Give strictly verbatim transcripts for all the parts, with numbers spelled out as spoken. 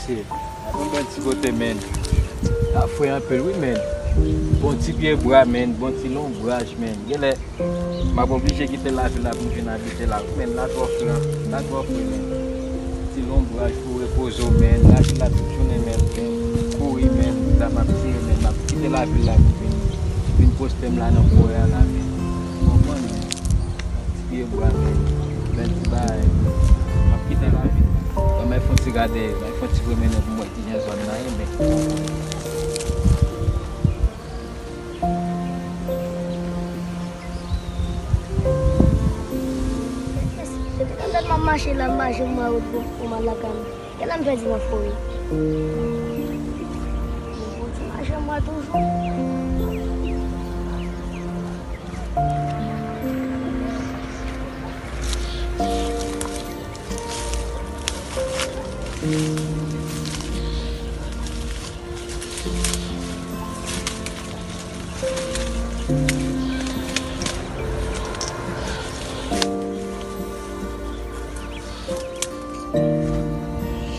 Gade yon bèl ti kote, men. Sa fre anpil, wi, men. Bon ti pye bwa, men. Bon ti lonbraj, men. Genlè, m ap oblije kite lavil la pou m vin abite la, wi, men. La twò fre, la twò fre, men. Ti lonbraj pou repoze w, men. Lavil la tout jounen, men. Men, kouri, men. La m ap tire, men. M ap kite lavil la pou vin, vin poste m la nan forè a la, men. Ou konprann, men? Ti pye bwa, men. Bèl ti bagay. M ap kite lavil. Ban m al fè yon ti gade, ban m al fè yon ti pwomennen pou m wè kijan zòn nan ye, men. Depi kanpèt m ap mache la, m mache, m wè wout pou, pou m al lakay mwen. Genlè m pèdi nan forè. Mwen konn ti mache mwen toujou.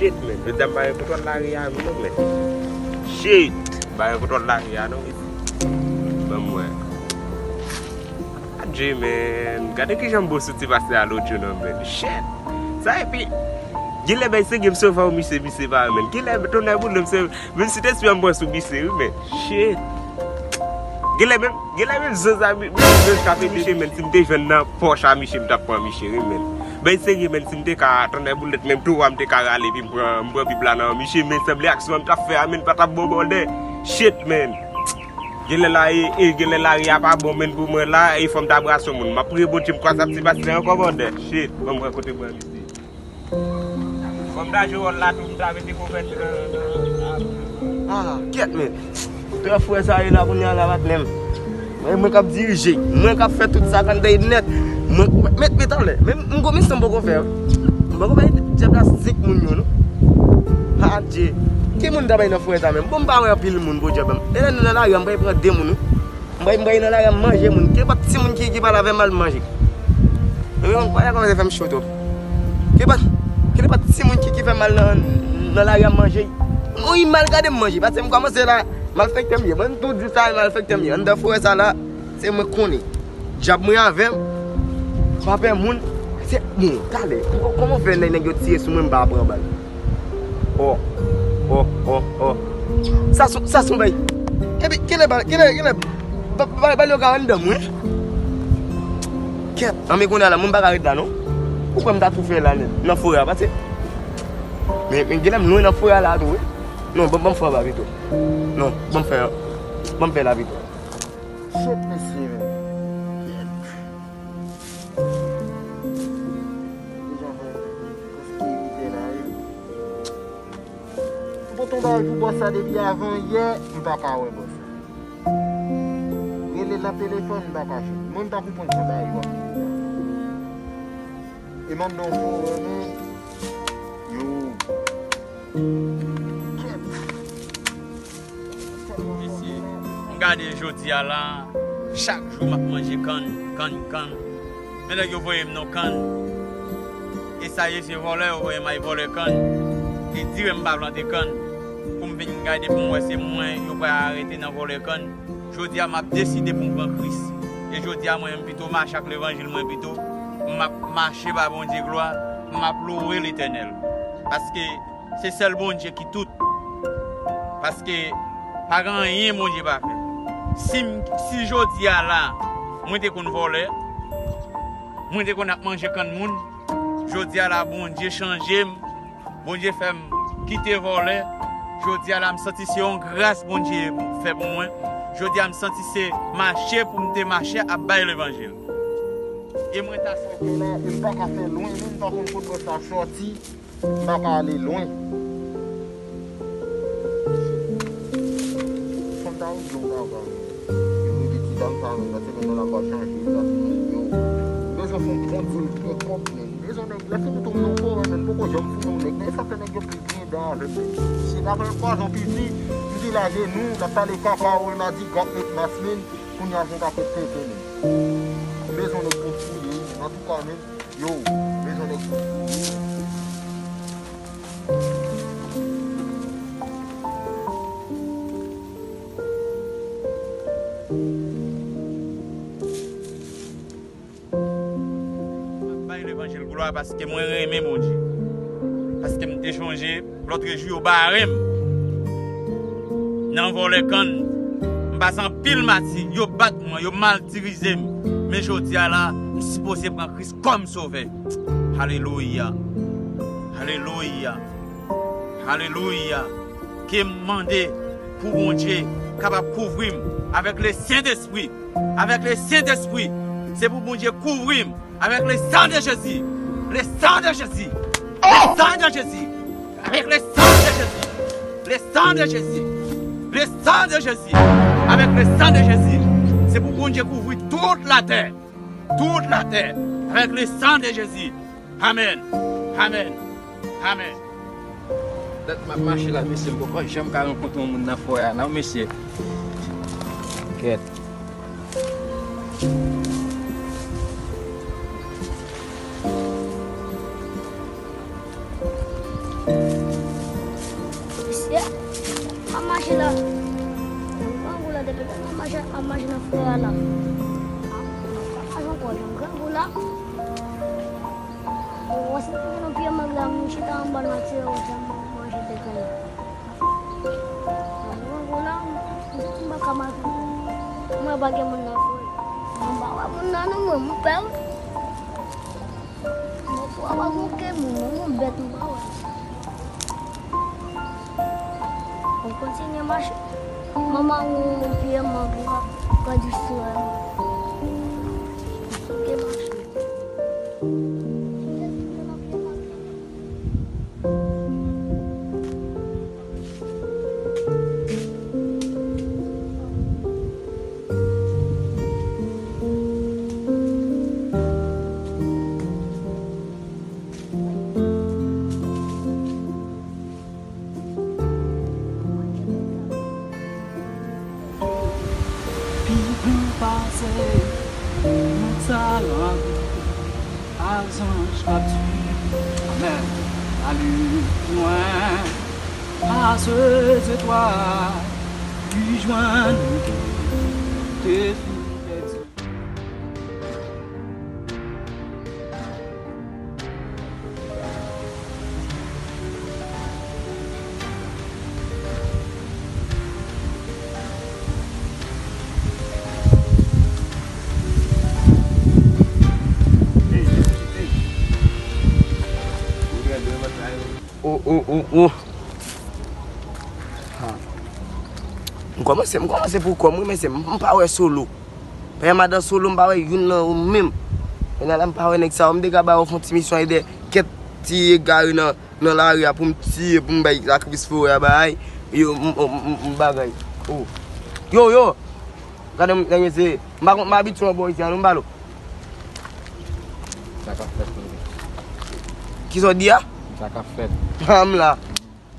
Shit, men. Medam, pa gen kontwòl lari a, non, men. Shit! Pa gen kontwòl lari a, non, men. Ban m wè. Adje, men. Gade kijan m bo sou ti pastè a lòt jou, non, men. Shit! Sa epi, genlè bay sege m sove w, misye, misye pa, men. Genlè, tonnè boule m, se, menm si te sou an m pran sou misye, wi, men. Shit! Genlè menm, genlè menm zanza, menm zanj k ap ede misye, men si m te jwenn nan pòch a misye, m t ap pran misye, wi, men. Bay serye, men si m te ka tonnè boulèt, menm tou a m te ka rale, epi m pran, m pran Bib la nan men misye, men sanble aksyon an m t ap fè a, men pa t ap bon bòdè. Shit, men. Genlè la, e, e, genlè lari a pa bon, men pou mwen la, e fò m ta brase yon moun. M ap priye Bondye, m kwaze ap ti pastè ankò bòdè. Shit, ban m wè kote m pran misye. Fò m ta jwe wòl la tou, m ta mete pwofèt nan, nan, nan. Ah, kèt, men. Trè frè sa ye la kounye a la, patnè m. Mwen, mwen k ap dirije. Mwen k ap fè tout sa, kanntay nèt. Mwen, met, met anlè. Men m gwo misyon m poko fè, wi. M poko bay dyab la senk moun yo, non. Adje. Ki moun ta bay nan frè sa menm? Bon, m pa wè anpil moun pou dyab la. E lè nou nan lari a, m pa pran de moun, wi. M bay, m bay nan lari a, m manje moun. Kenpòt timoun ki, ki pale avè m, al manje. Yo, yo, yo kòmanse fè m cho twòp. Kenpòt, kenpòt timoun ki, ki fè m al nan, nan lari a, m manje. Wi, mal gade m manje. Paske m kòmanse la, malfektè m ye. Mwen, m tou di sa, malfektè m ye. Anndan forè sa la, se mwen k konnen. Dyab mwen avè m. Pa pè moun. Se, bon, talè. Kò-, kòman fè nèg, nèg yo tire sou mwen, m pa pran bal? Oh, oh, oh, oh. Sa son, sa son bay. Epi, kilè ba, kilè, kilè ba, ba, ba, ba, yo ka anndan mwen. Kèt, anben kounye a la, mwen m pa ka ret la, non. Ou kwè m ta tou fè la, nèt, nan forè a, pase. Men, men, genlè m lwen nan forè a la, tou, wi. Non, ban, ban m fè anba pito. Non, ban m fè, ban m fè la pito. Shit, mesye, men. Deja fè, prèske uit è la, wi. M pote yon bagay pou bòs la depi avan yè, m pa ka wè bòs la. Rele l nan telefòn, m pa ka jwenn. Mwen, m pa konprann sa bagay yo ap rele la. E m anndan yon forè, men. Yo. Kèt. Mesye, m gade jodi a la, chak jou m ap manje kann, kann, kann. Men nèg yo voye m nan kann. E sa ye, se vòlè yo voye m al vòlè kann. Li di m pa plante kann. Pou m vin gade pou m wè se mwen yo pral arete nan vòlè kann. Jodi a, m ap deside pou m pran Kris. E jodi a, mwen, m pito mache ak levanjil mwen pito. M ap mache ba Bondye glwa. M ap louwe Letènèl. Paske se sèl Bondye ki tout. Paske pa gen anyen Bondye pa fè. Si m, si jodi a la, mwen te konn vòlè, mwen te konn ap manje kann moun, jodi a la, Bondye chanje m, Bondye fè m kite vòlè, jodi a la, m santi se yon gras Bondye fè pou mwen, jodi a, m santi se mache pou m te mache ap bay levanjil. E mwen ta sòti la, e m pa ka fè lwen, menm m pa konn kote mwen ta sòti. M pa ka ale lwen. Fò m ta regle yon bagay. Yo, epi ti dam sa menm, paske menm nan la pa chanje, sa se menm yo. M bezwen fè yon bon dil trè kòb, men. M bezwen nèg, lè se pou tou m nan forè, men. M poko janm fouye yon nèg, men sa fè nèg yo pli griyen dan avè m, men. Se pa fè twa zan piti, m te la jenou, n ap pale kaka, ou, m a di, gòp met mas, men. Kounye a, se yon pakèt tenten, men. M bezwen nèg pou m fouye, men. Antouka, men. Yo, bezwen nèg pou m fouye. Paske mwen renmen Bondye. Paske m te chonje lòtrejou yo bare m nan vòlè kann. M pase anpil mati, yo bat mwen, yo maltirize m. Men jodi a la, m sipoze pran Kris kòm sovè. Alelouya. Alelouya. Alelouya. Ke m mande pou Bondye kapab kouvri m avèk le Sentespri. Avèk le Sentespri. Se pou Bondye kouvri m avec le sang de Jésus. Le sang de Jésus. Le sang de Jésus. Avec le sang de Jésus. Le sang de Jésus. Le sang de Jésus. Avec le sang de Jésus. Se pou Bondye kouvri tout latè. Tout latè. Avec le sang de Jésus. Amen. Amen. Amen. Dat m ap mache la, mesye, m poko janm ka rankontre yon moun nan forè a, non, mesye. Kèt. Mesye, m ap mache la. Grangou la, depi lè m ap mache, m ap mache nan forè a la. M ap mache ankò, grangou la. Ou wè si te gen yon pye mang la, m chita anba l, m ap tire, ou fè m manje te kanyen. Mwen, mwen la, m, m pa ka mache. Mwen pa gen moun nan vre. Mwen pa wè moun nan non, mwen, m pè wi. Mwen pa wè moun ke moun, mwen, mwen bèt, m pa wè. Mwen kontinye mache. Manman, ou pye mang, ou ka, ou ka distrè mwen. Mwen kontinye mache. Pikan pase, mwen sa lanbi, pa zanj k ap di, amèn, sali pi lwen, pase zetwal, li jwenn ou ki te fin pèdi. O, o, o, o. Ha. M kòmanse, m kòmanse pou kò m, wi, mesye, m, m pa wè Solo. Pè madan Solo, m pa wè youn nan yo menm. Kounye a la, m pa wè nèg sa yo, m te ka ba yo fè yon ti misyon ede kèk ti egare nan, nan lari a pou m tiye, pou m bay sakritis forè a bay yo, m, m, m, m bagay. O. Yo, yo! Gade m, gade m, se, m pa konn, m abitye wè bò isi a, non, m pale w. Sa k ap fèt, tonton? Kisa w di a? Sa k ap fèt? An m la.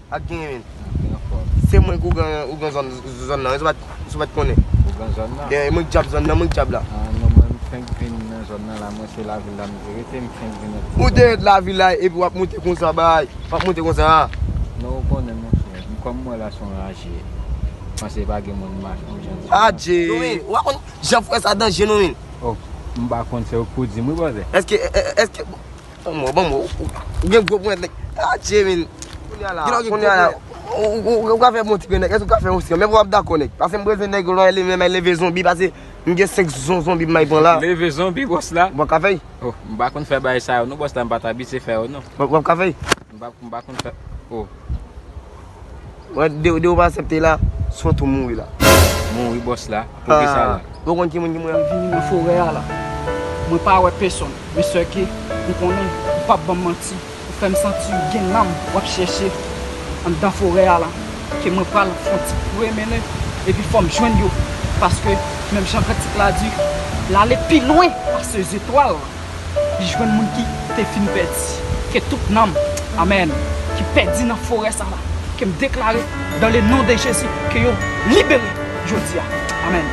Ak genyen, men. An, gen anfòm. Se mwen ki ougan, ougan zòn, zòn nan. Ou pa t, ou pa t konnen. Ougan zòn nan? Gen, mwen k djab zòn nan, mwen k djab la. An, non, mwen, m fenk vin nan zòn nan la. Mwen, se lavil la m te rete, m fenk vin nan ti zòn nan. Ou te rete lavil la, epi w ap moute konsa, bay. W ap moute konsa, a. Non, ou konnen, monchè. M kòm mwen la, se yon raje. Panse pa gen moun mache, yon jan di. Adje! Dominique, ou pa konn jan frè sa danje, non, men. Oh, m pa konn, se ou k pou di m, wi, brother. Èske, è-, è-, èske, Ban mwen, ban mwen. Ou, ou, ou gen gwo ponyèt nèg. Adje, men. Kounye a la, kounye a la. Ou, ou, ou, ou ka fè bon ti grenn nèg. Èske ou ka fè yon sirè? Men w ap dakò nèg. Pase m bezwen nèg lè leve, men leve zonbi. Pase m gen senk zon zonbi m ay pran la. Leve zonbi, bòs la? Ou pa ka fè? Oh, m pa konn fè bagay sa yo, non, bòs la, m pa t abitye fè yo, non. Ou ap ka fè? M pa, m pa konn fè. Oh. Mwen, de, de ou pa aksepte la, sot ou mouri la. Mouri bòs la? Poukisa la? Ou konn ki moun ki mouri? Mwen vini nan forè a la. Mwen pa wè pèsonn. Men sè ke m konnen ou p ap ban m manti. Ou fè m santi ou gen nanm w ap chèche anndan forè a la. Ke mwen pral fè yon ti pwomennen epi fò m jwenn yo. Paske, menm jan kantik la di, l ale pi lwen pase zetwal. Li jwenn moun ki te fin pèdi. Ke tout nanm, amèn, ki pèdi nan forè sa la, ke m deklare, dans le nom de Jésus, ke yo libere jodi a. Amèn.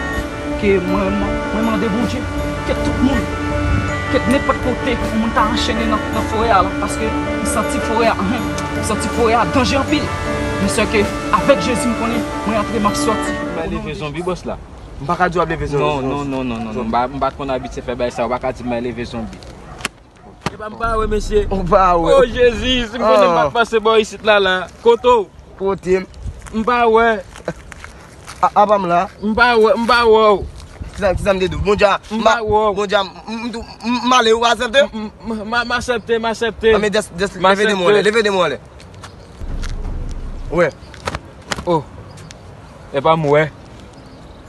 Ke mwen, mwen, mwen mande Bondye, ke tout moun, ke nenpòt kote yon moun ta anchene nan, nan forè a la, paske m santi forè a, anhen, m santi forè a danje anpil. Men sè ke avèk Jezi m konnen mwen antre, m ap sòti. Mwen leve zonbi, bòs la. M pa ka di w ap leve zonbi. Non, non, non, non, non, non. M pa, m pa t konn abitye fè bagay sa, ou pa ka di m al leve zonbi. M pa wè, mesye. Ou pa wè. Oh, Jezi, si m konnen m pa t pase bò isit la, la. Kote w? Kote m? M pa wè. A, apa m la? M pa wè, m pa wè w. Kisa, kisa m te di w? Bondye a, m pa wè w. Bondye a, m, m, m, m ale, ou aksepte? M, m, m, m aksepte, m aksepte. Ah, men just, just leve de mwen anlè, leve de mwen anlè. Wè. Oh. E pa m wè.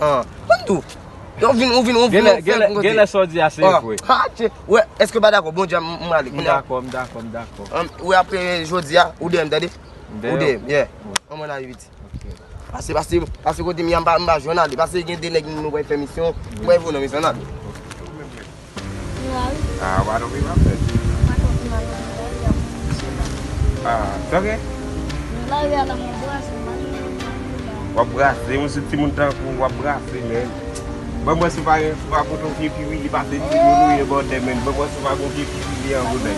Ah, ban m di w. Ou vin, ou vin, ou vin, ou fè m kote. Genlè sa w di a se vre. Ah, tche. Wè, èske w pa dakò? Bondye a, m, m ale. M dakò, m dakò, m dakò. Wè, apre jodi a, ou dèyè m, tande? Ou dèyè m, yeah. Anmwey la, piti. Pase, pase, pase kote m ye a, m pa, m pa jwenn ale. Pase gen de nèg nou pral fè misyon. M pral voye nan misyon, n ale. Ah, w pa twonpe m ap fè. Ah, sa gen? W ap brase, yon sou timoun tankou w ap brase, men. Ban m wè si w pa gen, si w pa gon vye pi wili pase timoun ou ye bòdè, men. Ban m wè si w pa gon vye pi wili an bòdè.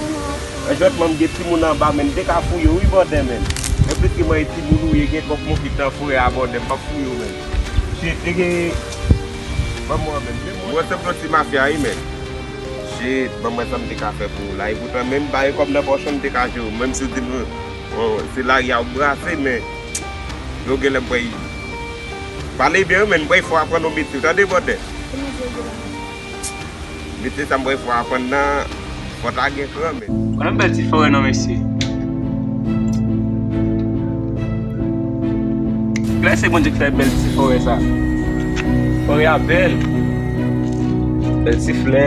An jòt manm gen timoun anba, men. M te ka fouye w wi bòdè, men. Enplis ke mwen e timoun ou ye, gen twòp monfit nan forè a bòdè, m p ap fouye w, men. Shit, e gen, ban m wè, men. Mwen sanble yon ti mafya wi, men. Shit, ban m wè sa m te ka fè pou ou la. Epoutan, menm pa gen kòb nan pòch ou, m te ka jere w. Menm si w di m, oh, se lari a w brase, men yo genlè m pral pale byen wi, men m pral fè w aprann yon metye, w tande, bòdè? Ki metye w genlè? Metye sa m pral fè w aprann nan, fò w ta gen kran, men. Ou nan bèl ti forè non, mesye. Glè se Bondye ki fè bèl ti forè sa. Forè a bèl. Bèl ti flè.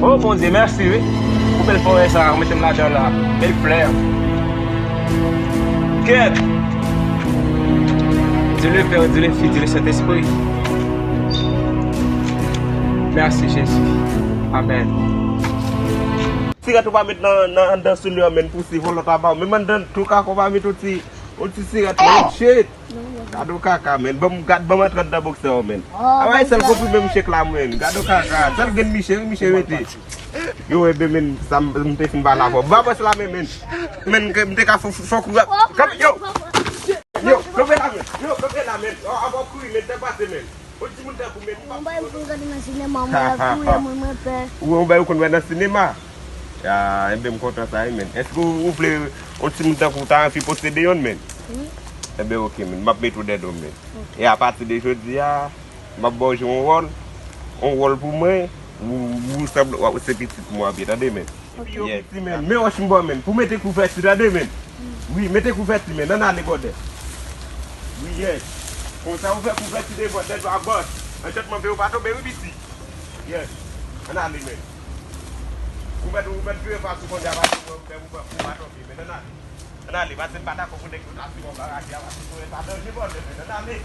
Oh, Bondye, mèsi, wi. Pou bèl forè sa, ou mete m ladan la. Bèl flè. Kèt! Dieu le Père, Dieu le Fils, Dieu le Saint-Esprit. Mèsi, Jezi. Amèn. Ti rèt ou pa met nan, nan anndan soulye an, men, pou si vòlò ta ba w. Menm anndan tou kaka ou pa met yon ti, yon ti sirèt, men. Shit! Gad yon kaka, men. Ban m, gad, ban m antre anndan bòksè w, men. Awa, e sèl konprime miche k la, men. Gad yon kaka. Sèl grenn miche, wi, miche mete. Yo, enben, men, sa m, m te fin pale avè w. Ba bòs la, men, men. Men, ke m te ka fè, fè kou rap. Yo, kanpe la, men. Yo, kanpe la, men. Avan w kouri, men, fè pase, men. Yon timoun tankou men m pa. Yon bagay pou gade nan sinema, mwen la kouri, mwen, mwen pè. Ou wè yon bagay ou konn wè nan sinema? Ah, enben, m kontan sa, wi, men. Èske ou, ou vle yon timoun tankou w ta anvi posede yonn, men? Wi. Enben, oke, men. M ap mete w dèyè do m, men. Oke. E apati de jodi a, m ap ba w jwe yon wòl. Yon wòl pou mwen, ou, ou sanble, w ap, se pitit mwen ap ye, tande, men. Epi yo piti, men. Men wòch m ba w, men. Pou mete kouvèti, tande, men. Wi, mete kouvèti, men. Ann ale, bòdè. Wi, yes. Konsa, ou fè kouvèti devan tèt ou a bòs. An tèt mwen, pe ou pa tonbe, wi, piti. Yes. Ann ale, men. Ou mèt, ou mèt vire fas ou konn ya pase mwen, ou fè ou pa, ou pa tonbe, men. Ann ale. Ann ale, pase m pa dakò pou nèg yo ta fè yon bagay a, pase pou sa danje, bòdè, men. Ann ale.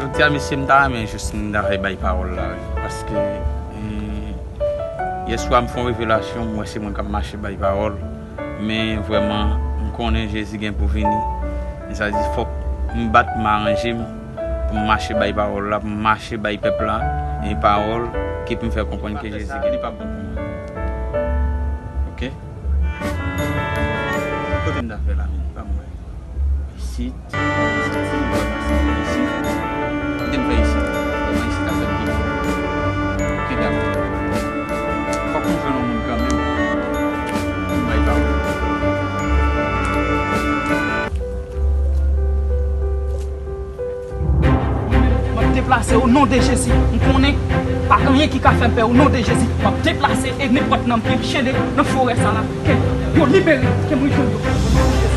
Jodi a, mesye, m ta renmen jis m ta fè bay pawòl la, wi. Paske, eh, yèswa, m fè yon revelasyon, m wè se mwen k ap mache bay pawòl. Men, vrèman, m konnen Jezi gen pou vini. Men sa di, fòk m bat, m aranje m pou m mache bay pawòl la, pou m mache bay pèp la, e pawòl ki pou m fè konprann ke Jezi gen, li p ap bon pou mwen. Oke? Kote m ta fè la, men, pa m wè. Isit, isit, isit. Kote m fè isit? Kòman isit ap fè m piti? Oke, dakò. Fòk m jwenn yon moun kanmenm. M bay pawòl. M ap deplase o non de Jezi. M konnen pa gen anyen ki ka fè m pè o non de Jezi. M ap deplase e nenpòt nanm ki anchene nan forè sa la, ke yo libere, ke mwen jwenn yo. O non de Jezi.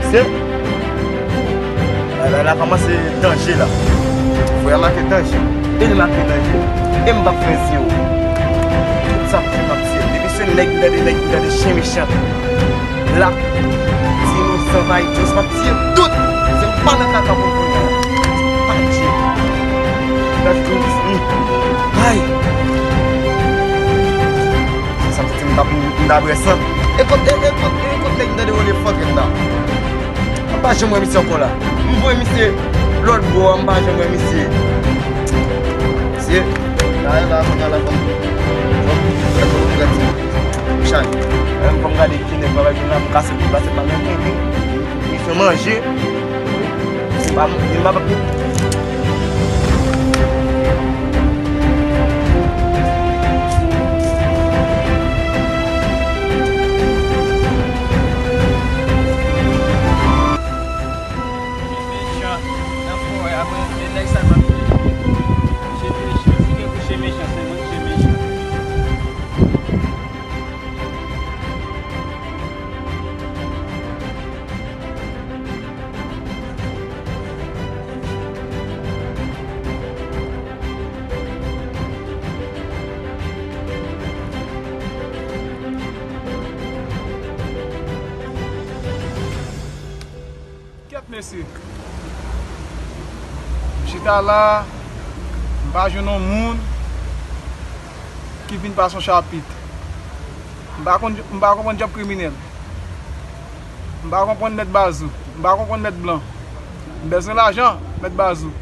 Se la, la, la kòmanse danje la. Frè a make danje. E li make danje. E m p ap fè zye w. Tout sa m fè m ap di. Depi se nèg m tande, nèg m tande chen mechan. Lap di nou zanmay Diyos m ap tiye tout. Se m pa nan kaka pou m kounye a. Pa Dye. Gad tout. Ay. Se sa m santi m t ap, m t ap wè san. E kot, e, e kot, e kot nèg m tande rele fòk la. M pa janm wè misye ankò la. M voye misye lòt bò a, m pa janm wè misye. Misye, dayè la, kounye a la, fò m, fò m, fò m fè ti chay. Lè m fò m gade ki nèg pa bay vin la, m kase, m kase pa nan men, m fè manje. Se pa, m pa, m pa, Mechan nan forè a, men nèg sa pa touye. Misye touye chen. Si gen pou chen mechan, se mwen ki chen mechan. Kèt mesye. M chita la, m pa jwenn yon moun ki vin pase yon chapit. M pa konn, m pa konprann djòb kriminèl. M pa konprann mèt Bazou. M pa konprann mèt Blan. M bezwen lajan, mèt Bazou.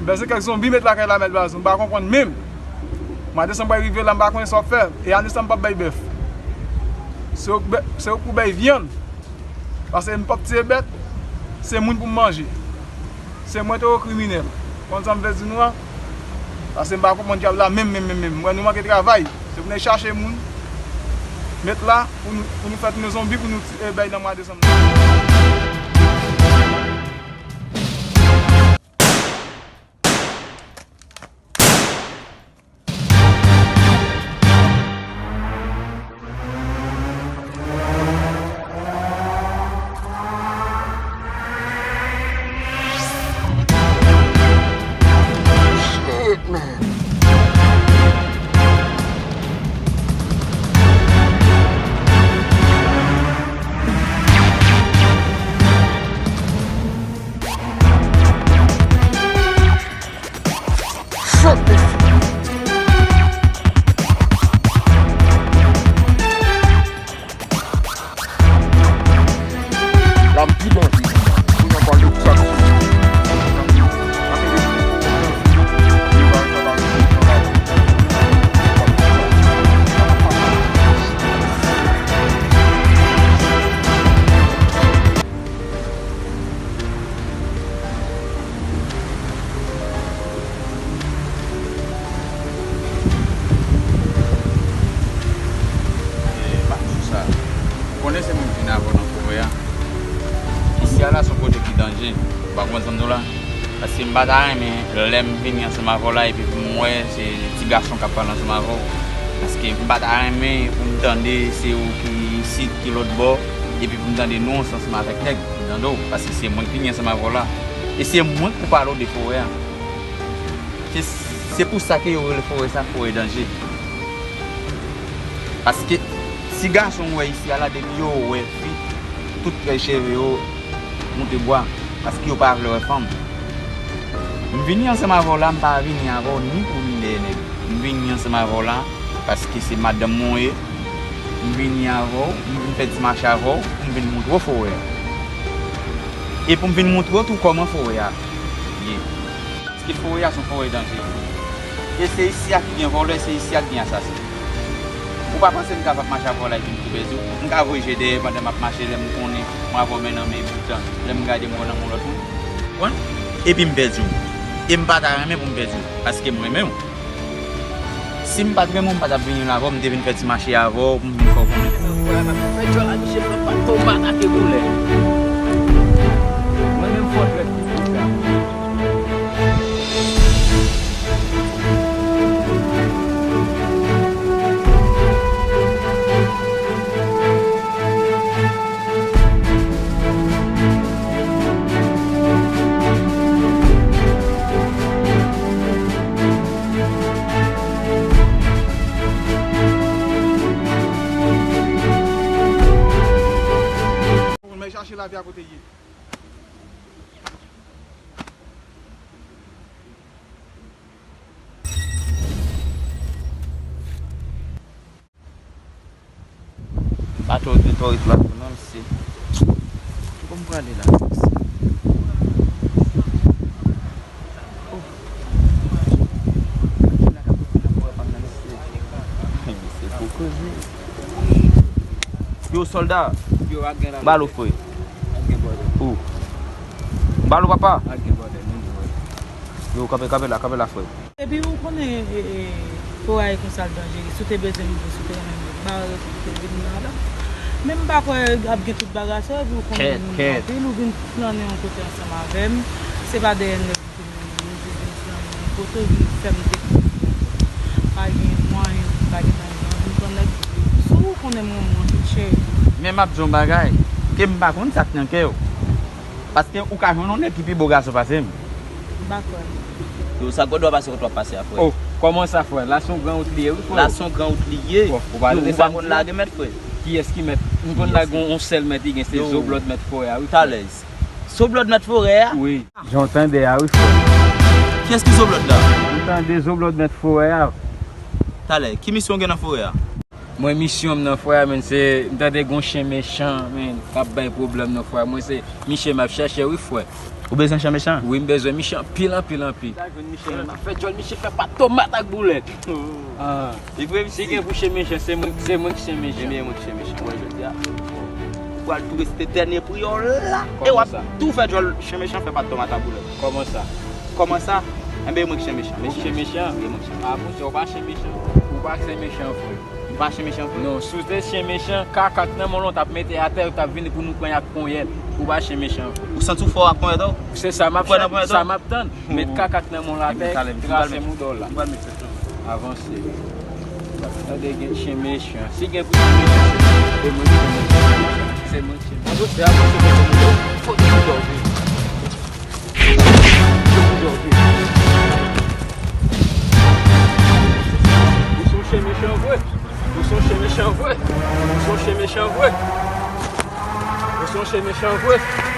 M bezwen kèk zonbi met lakay la, mèt Bazou. M pa konprann menm. Mwa desanm pral rive la, m pa konnen sa w ap fè. E an desanm p ap bay bèf. Se ou k bè-, se ou k pou bay vyann. Paske m p ap tiye bèt, se moun pou m manje. Se mwen te yo kriminèl. Konn sa m vle di nou an? Paske m pa konprann dyab la menm, menm, menm, menm. M wè nou manke travay. Se pou n al chache moun, met la, pou nou, pou nou fè tounen zonbi, pou nou ti-, e, bay nan mwa desanm nan. Shit, man. E, m ap di w sa. Ou konnen se mwen ki vin avè w nan forè a. Isi a la se yon kote ki danje. Ou pa konprann sa m di w la? Paske m pa ta renmen lè m vini ansanm avè w la epi pou m wè se ti gason k ap pale ansanm avè w. Paske m pa ta renmen pou m tande se ou ki isit, ki lòt bò, epi pou m tande nou ansanm avèk nèg. Tande w, paske se mwen k vini ansanm avè w la. E se mwen k pou pale w de forè a. Se, se pou sa ke yo rele forè sa forè danje. Paske ti gason w wè isi a la, depi yo wè fi, tout fèy cheve yo moute bwa, paske yo pa vle wè fanm. M vini ansanm avè w la, m pa vini avè w ni pou vin dèyè nèg. M vini ansanm avè w la, paske se madanm mwen w ye. M vini avè w, m vin fè ti mache avè w, pou m vin montre w forè a. E pou m vin montre w tou kòman forè a ye. Paske forè a se yon forè danje. E se isi a ki gen vòlè, se isi a ki gen asasen. Ou pa panse m kapab mache avè w la epi m tou pèdi w? M ka voye je dèyè pandan m ap mache, lè m konnen mwen avè w men nan men, poutan lè m gade m wè w nan men yon lòt moun. Konprann? Epi m pèdi w. E m pa ta renmen pou m pèdi w, paske m renmen w. Si m pa t renmen w, m pa t ap vini la avè w, m te vin fè ti mache avè w, pou m vin fè w konnen. Fè djòl a misye pran pa tonba atake boulè. Mwen menm fò dwèt ki pou sa. Pou nou chache lavi a kote l ye. Bato de torit la tou non, mesye. Pou m prale la, mesye. Sòlda, m ba l ou, frè. Ou. M ba l ou, papa. Yo, kanpe, kanpe la, kanpe la, frè. Epi ou konnen, e, e, forè a e konsa l danjere. Si w te bezwen m vre, si w te renmen m vre, m pa wè rezon pou te vin la la. Men m pa kwè ap gen tout bagay sa, epi ou konnen moun anpil, ou vin flannen yon kote ansanm avè m. Se pa dèyè nèg ou te mennen m, ou te vin flannen yon kote, ou vin fè m dekouvri. Pa gen mwayen, pa gen mwayen. Vin pran nèg, si ou konnen mwen, mwen, cheri. Men m ap di w yon bagay, ke m pa konn sa k nan kè w. Paske ou ka jwenn yon nèg ki pi bo gason pase m. M pa kwè. Yo, sa gòdwa pase kot w ap pase a, frè. Oh, kòman sa, frè? La se yon gran wout li ye, wi, frè. La se yon gran wout li ye. Bon, ou pa, yo, ou pa konn lage mèt, frè. Kiyès ki mèt? M konn lage yon, yon sèl mèt li gen, se Zoblòd mèt forè a, wi, frè. Talè. Zoblòd mèt forè a? Wi. Jan w tande a, wi, frè. Kiyès ki Zoblòd la? M tande Zoblòd mèt forè a. Talè, ki misyon w gen nan forè a? Mwen, misyon m nan forè a, menn, se, m tande gon chen mechan, menn, k ap bay pwoblèm nan forè a. Mwen, se misye m ap chèche, wi, frè. Ou bezwen chen mechan? Wi, m bezwen misye anpil, anpil, anpil. Sa jwenn misye, menn, m ap fè djòl misye fè pat tomat ak boulèt. Ah. Li vre, si gen pou chen mechan, se mwen, se mwen ki chen mechan. Ebyen, mwen ki chen mechan, wè, jodi a. Ou pral tou reste dènye priyè w la. E w ap tou fè djòl chen mechan, fè pat tomat ak boulèt. Kòman sa? Kòman sa? Enben, mwen ki chen mechan. Ou chen mechan? Wi, mwen ki chen mechan. Ah, monchè, ou pa chen mechan. Ou pa chen mechan, frè. M pa chen mechan, frè? Non, si w te chen mechan, kaka k nan men w lan, w t ap mete atè, yo t ap vini pou nou pran y ak ponyèt. Ou pa chen mechan, frè. Ou santi w fò ak ponyèt ou? Se sa m ap chèche, sa m ap tann. Met kaka k nan men w lan atè, trase mouda w la. M pral met kaka. Avanse. Tande gen chen mechan. Si gen pou chen mechan, se mwen ki chen mechan. Se mwen ki chen mechan. Avanse, avanse, avanse. Fòk nou dòmi. Fòk nou dòmi. Ou se yon chen mechan vre. Ou se yon chen mechan vre. Ou se yon chen mechan vre. Ou se yon chen mechan vre.